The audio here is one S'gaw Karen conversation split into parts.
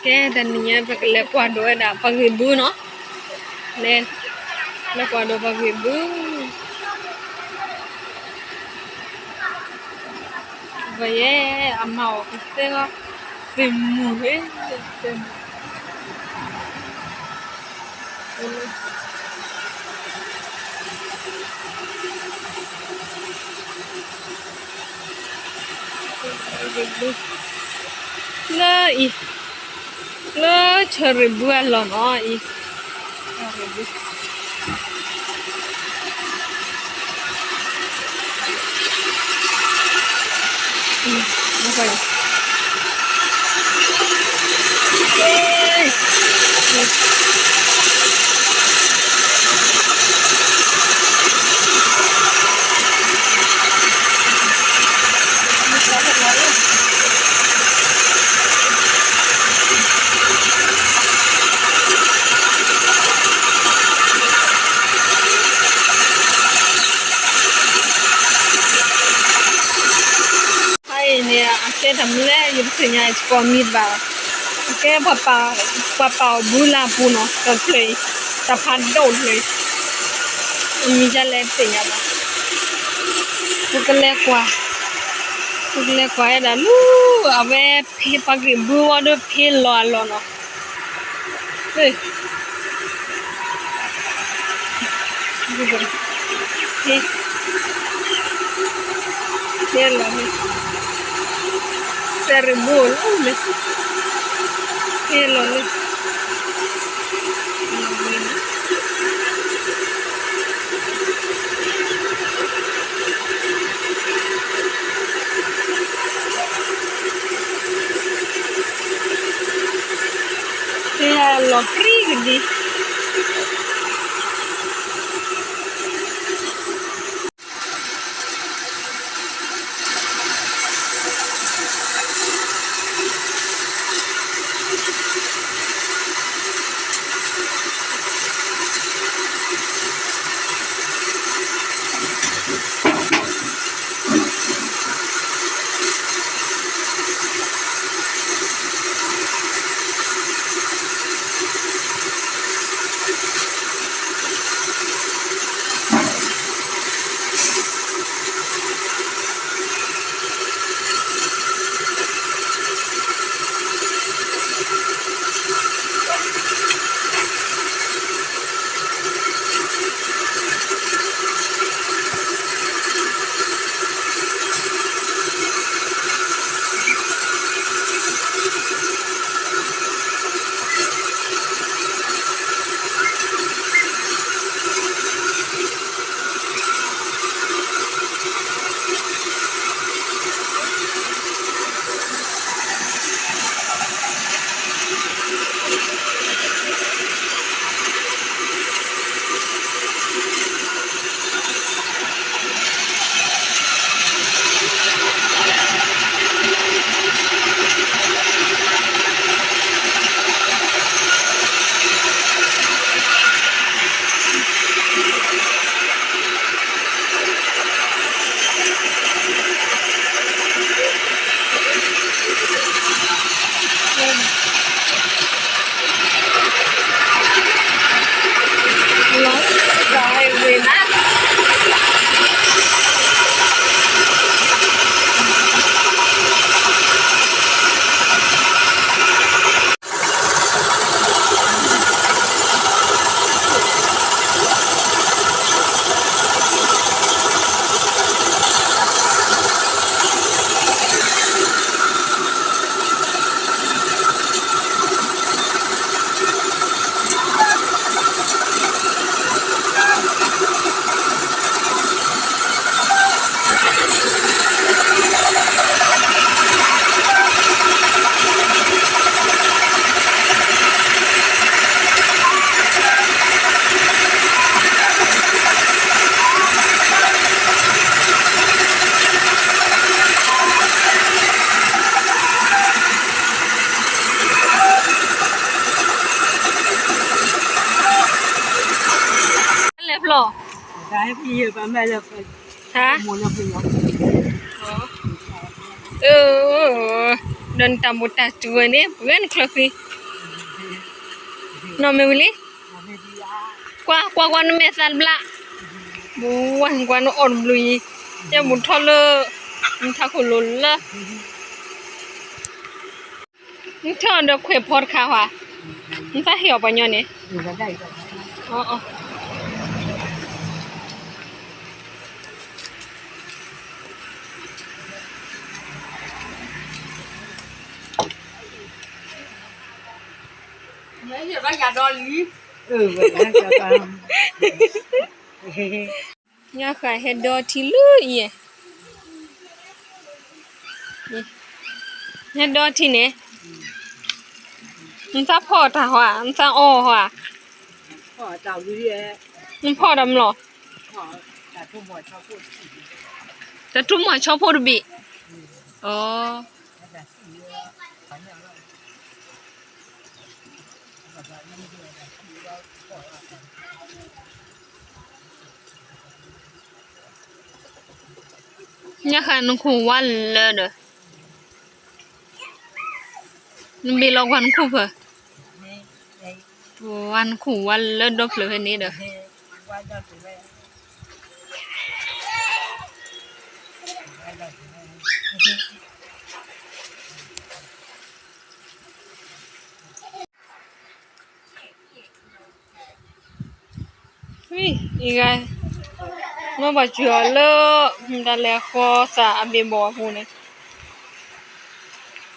ကဲ တနံၤညါ ပကလဲၤကွၢ်ဒိးဝဲဒၣ်ပှၤဂ့ၢ်ဘုနီၤ, လဲၤ လဲၤကွၢ်ဒိးပှၤဂ့ၢ်ဘု, ပယဲ အမၤအီၤကသ့ဂီၤ, သ့ၣ်မုၢ်ဟ့, သ့ၣ်မုၢ် လၢအံၤ လၢဆၢရ့ၣ်ဘုအလီၢ်နီၤအံၤ, ဆၢရ့ၣ်ဘု ဖဲအံၤန့ၣ် အကဲတၢ်မနုၤလဲၣ် ယတသ့ၣ်ညါ ယတကိးမံၤဘၣ်, အကဲ ပှၤပာ်အီၤဘုလၢအပူၤနီၤ, တချုးအံၤ တၢ်ဖးဒိၣ်တချုးအံၤ, အမံၤဒ်လဲၣ်တသ့ၣ်ညါဘၣ်, ပကလဲၤကွၢ်, ပကလဲၤကွၢ်ဝဲဒၣ်လၢ အဝဲဖဲပှၤဂ့ၢ်ဘုဝဲဒီး ဖဲလီၤအလီၢ်နီၤ, ဖဲ ဖဲလီၤလံ, ဆၢရ့ၣ်ဘုလီၤလံ, ဖဲလီၤလံ, ဖဲလီၤပြံကဒံး. လဲၤဖျီၣ်, ဟါ, အၢ, ဒီးနတၢ်ဘူၣ်တၢ်စူၤဝဲန့ၣ် ပှဲၤနချၢဃံ, နီၢ်မ့ၢ်ဝံၤလံ, ကွၢ်ကွၢ်ကွၢ်နမဲာ်သးတဘျါ, ဝဲနကွၢ်နအီၣ်တဘျုးအံၤ, ယဲဘူၣ်ထီၣ်လၢ နထးခိၣ်လိၤလၢ နထၢအီၤဒီးခွဲးဖီတခါဧါ, နသးဟ့ၣ်အီၤပှၤညီန့ၣ်, ညါဃာ်ဟဲဒီထံလၢယဲ, ဟဲဒီထံန့ၣ်, နသးဖီၣ်တၢ်ဟီဧါ, နသးအီၣ်ဟီဧါ, နဖီၣ်တၢ်မလီၤ, တၢ်ထူမီၢ်ဆီဖိတဘ့ၣ်, အ ညါဃာ်နခိၣ်ဝါလၢဒီး, နဘ့ၣ်လီၤကွၢ်နခိၣ်ဖၢ, ဝါနခိၣ်ဝါလၢဒီဖျၢၣ်ဖဲန့ၣ်ဒီး ဝံၤအံၤဂၤ, မ့ၢ်ပှၤကွံာ်အီၤလၢ မတၤလဲၣ်ဃီသးအဘ့ၣ်ဘီၣ်အပူၤန့ၣ်,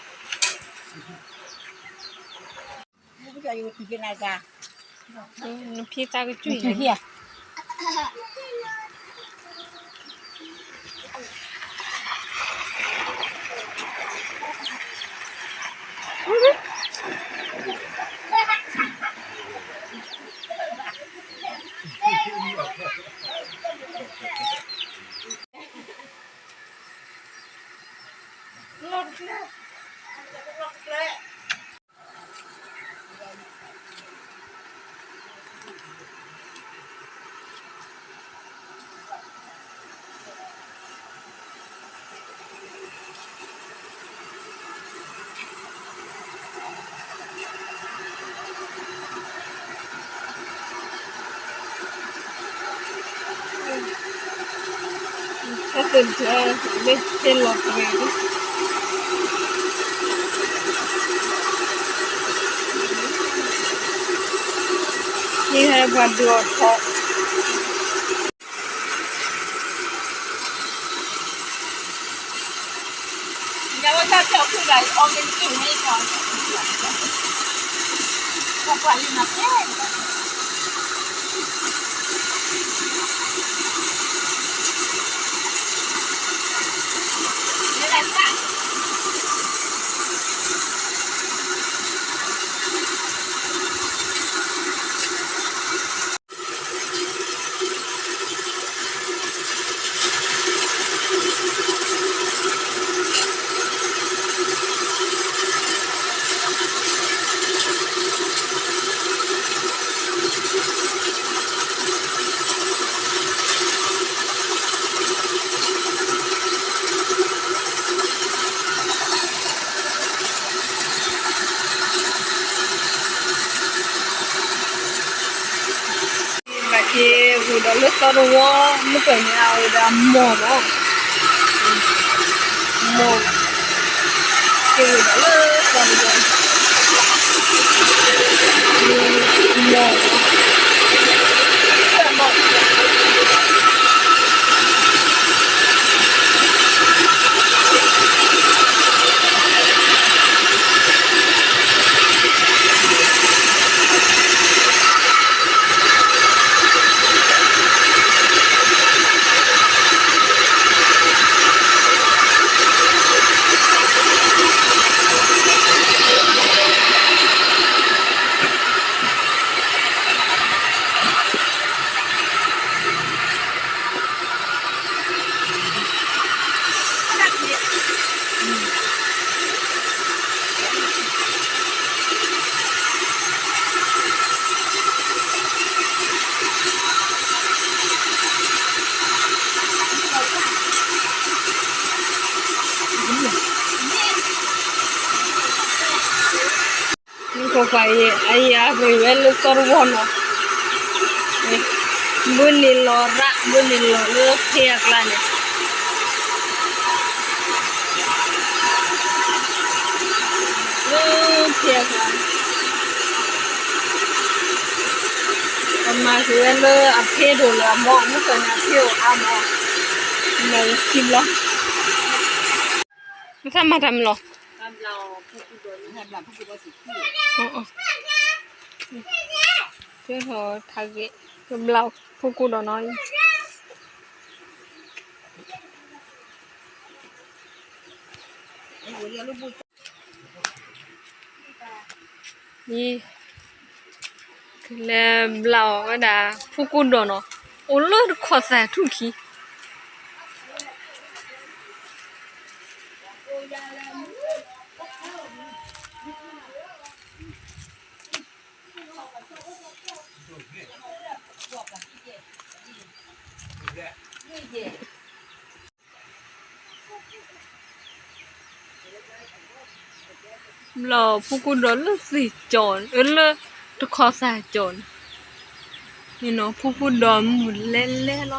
နဖံသးကကွံာ်န့ၣ် ဟဲပှၤဒုးအီၣ်ထီၣ် ဘၣ်က့ၤဝံၤဒီးလၢသီတဝီ မ့ၢ်ပၢၢ်န့ၣ် အဝဲဒၣ်မီၢ်မီၢ်, မီၢ်, က့ၤဝံၤဒီးလၢသီတဝီ, မီၢ်, မီၢ်. ပှၤအံၤ အံၤအရ့ဝဲလၢကီၢ်တဝီၢ်နီၤ, ဘၣ်န့ၣ်လီၤရၣ် ဘၣ်န့ၣ်လီၤလၢဖဲအကျါန့ၣ်, လၢဖဲအကျါန့ၣ်, ပမၤက့ၤဝဲလၢအဖဲဒိၣ်လၢအမီၢ် မုၢ်ကနၣ်ဖဲအိၣ်အါမီၢ်, မၤက့ၤခံဘျီ, နသးမၤတၢ်မလီၤ. ကထါက့ၤ ကဘျီၣ်ဖူကူဒီးနီၤ, လဲၤဘျီၣ်ဝဲဒၣ် ဖူကူဒီးနီၤ, အိၣ်လၢတခီသၣ်ထူၣ်ခံ ဘျီၣ်ဖူကူဒီးလၢသ့ၣ်ကၠီၤ လၢတခီသၣ်ကၠီၤန့ၣ်, ဖူကူဒီးမုၢ်လဲၤလဲၤလီၤ,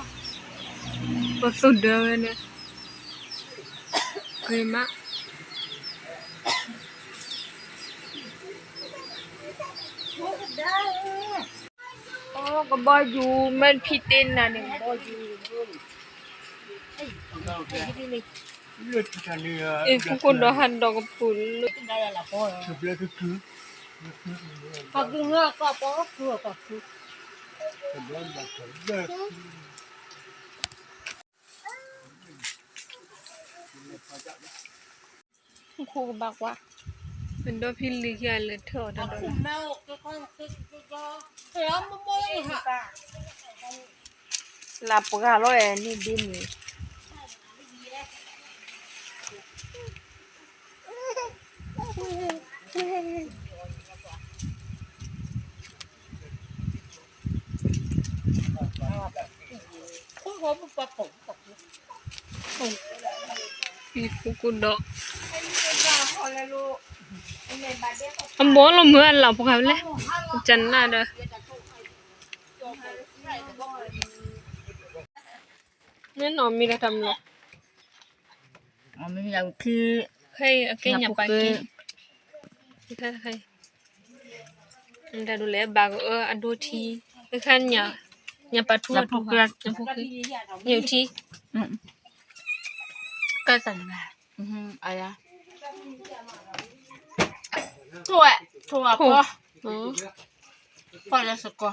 ပသူၣ်ဒၢဝဲန့ၣ်, ဂ့ၤမး ကဘီယူၤ မ့ၢ်ဖံးတ့ၢ်နၤန့ၣ် ကဘီယူၤ, ဖူကူဒီးဟးဒီးကပုာ်လၢ ခိၣ်ကဘၣ်ကွၢ်, ဒီဖံလံၤခံဂၤလဲၤထၢၣ်အီၤတၢ်ဒီး, လၢပှၤလီၤအဲၣ်န့ၣ်ဒ်န့ၣ်, ဖူကူဒီး, အဘီလီၤမုၢ်အလၢ်ပှၤဝဲလဲၣ်, ကနၣ်ဒီး, မ့ၢ်နီၢ်မံၤလၢတၢ်မလီၤ, ဖဲအံၤအကဲညၣ်ပာ်က့ၤ, တၢ်ဒိးလဲၤဘၣ်ကအၢအဒိထံ, တခါညၣ်ပာ်ထူ, ညၣ်ထံ, ကဲတၢ်န့ၣ်, ထိၣ်ဝဲ, ထိၣ်ဝဲဖီ, ဖီလၢစကီ,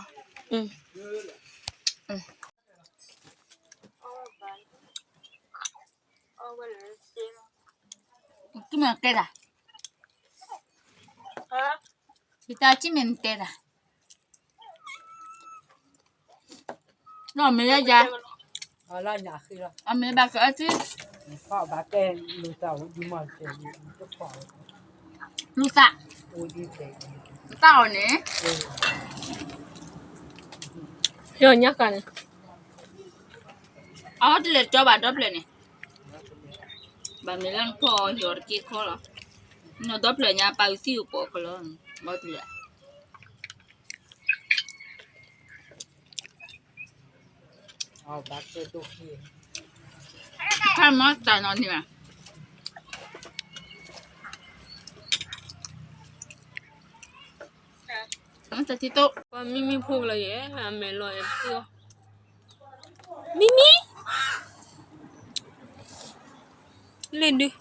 ကမ့ၢ်တဲတၢ်, ယတၢ်ကမ့ၢ်တဲတၢ်, လီၤမ့ၢ်ယၤ, အမ့ၢ်ဘၣ်ကအၢထံ, လူသၣ်, လူသၣ်အီၤန့ၣ်, ယညါကန့ၣ်, အဟီတလဲၤကၠီဘၣ်ဒီဖျၢၣ်န့ၣ်, ဘၣ်မ့ၢ်လၢနဖီၣ်အီၤဟ့ၣ်အီၤတက့ၢ်ခီလီၤ, နဒီဖျၢၣ်ညါပာ်အုးသံအပီၣ်ကလီ, ဘၣ်တလဲၤ ခါမီတၢ်နီၤန့ၣ်ဘၣ်, တၢ်ထံတိ, ပှၤမံမံဖိကလီၤယဲၢ် အမဲာ်လီၤအဲၣ်တသ့အီၤ, မံမံ, လ့ၣ်ဒုး,